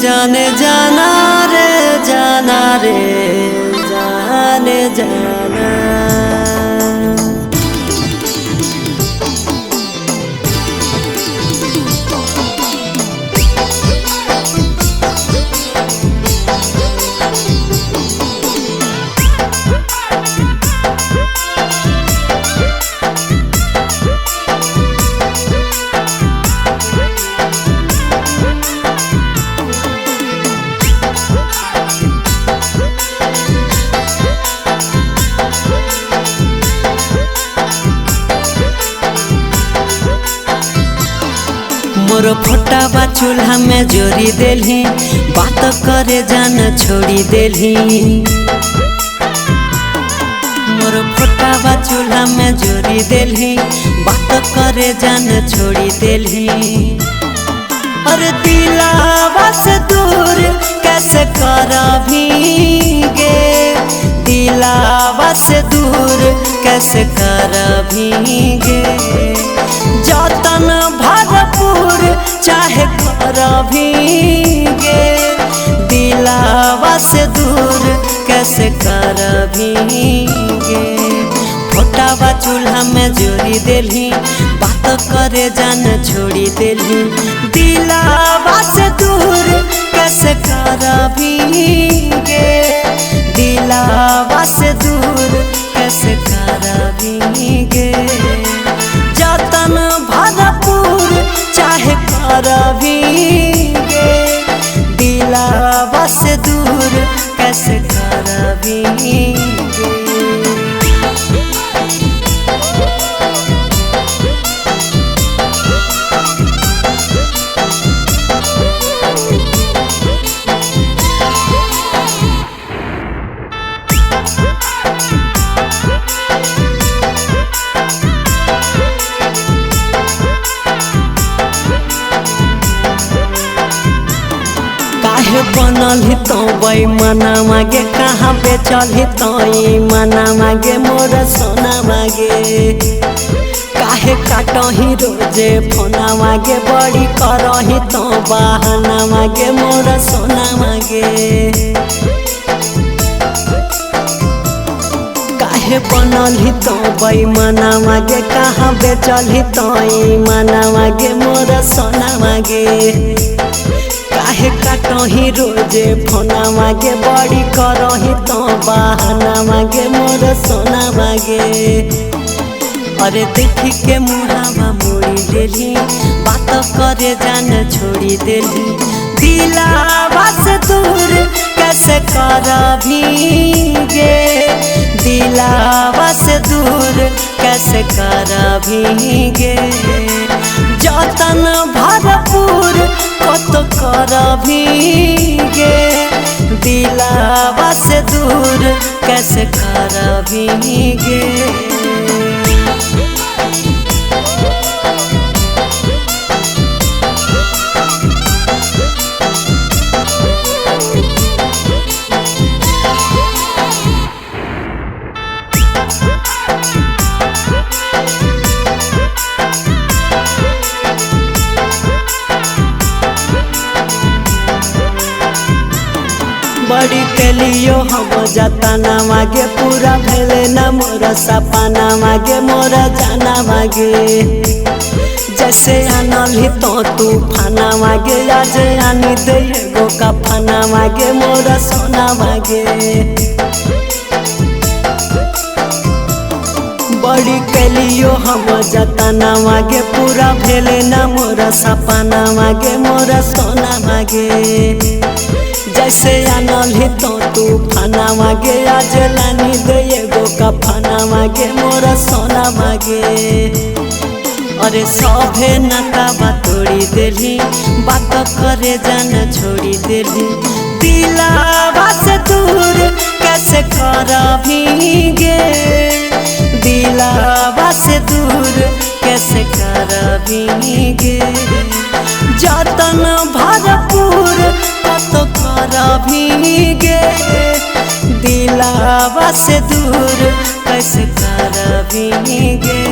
जाने जाना रे, जाना रे, जाने जाना। मोर फोटावा चूल्हा में जोड़ी देली, बात करे जान छोड़ी देली। मोर फोटावा चूल्हा में जोड़ी देली, बात करे जान छोड़ी देली। अरे दिलावा से दूर कैसे करभी गे, दिलावा से दूर कैसे करभी गे। जतन भरपूर चाहे करभी गे, दिलावा से दूर कैसे करभी गे। फोटावा चूल्हा में जोड़ी देली, बात करे जान छोड़ी देली। दिलावा से दूर कैसे करभी गे, दिलावा से दूर कैसे करभी गे। जतन भरपूर चाहे करभी गे, दिलावा से दूर कैसे करभी गे। काहे बनल ही तो बेईमाना मागे, कहाँ बेचल ही तो ईमाना मागे, मोर सोना मागे। काहे काटही रोजे फोना मागे, बड़ी करही तो बहाना मागे, मोर सोना मागे। काहे बनल ही तो बेईमाना मागे, कहाँ बेचल ही तो ईमाना मागे, मोर सोना मागे। काहे काटही रोजे फोना मागे, बड़ी करही तो बहाना मागे, मोर सोना मागे। अरे देखी के मुहावा मोड़ी देली, बात करे जान छोड़ी देली। दिलावा से दूर कैसे करभी गे, दिलावा से दूर कैसे करभी गे। जतन भरपूर कत करभी गे, दिलावा से दूर कैसे करभी गे। बड़ी केलियो हम जतना मागे, पूरा भेले न मोर सपना मागे, मोर जाना मागे। जैसे आनल ही तो तूफाना मागे, आज आनी दे एगो कफाना मागे, मोर सोना मागे। बड़ी केलियो हम जतना मागे, पूरा भेले न मोर सपना मागे, मोर सोना मागे। जैसे आनल ही तो तूफाना मागे, आज लानी दे एगो कफाना मागे, मोर सोना मागे। अरे सभे नाता तोड़ी देली, बात करे जान छोड़ी देली। दिलावा से दूर कैसे करभी गे, दिलावा से दूर कैसे करभी गे। जतन भरपूर कत करभी गे, दिलावा से दूर कैसे करभी गे।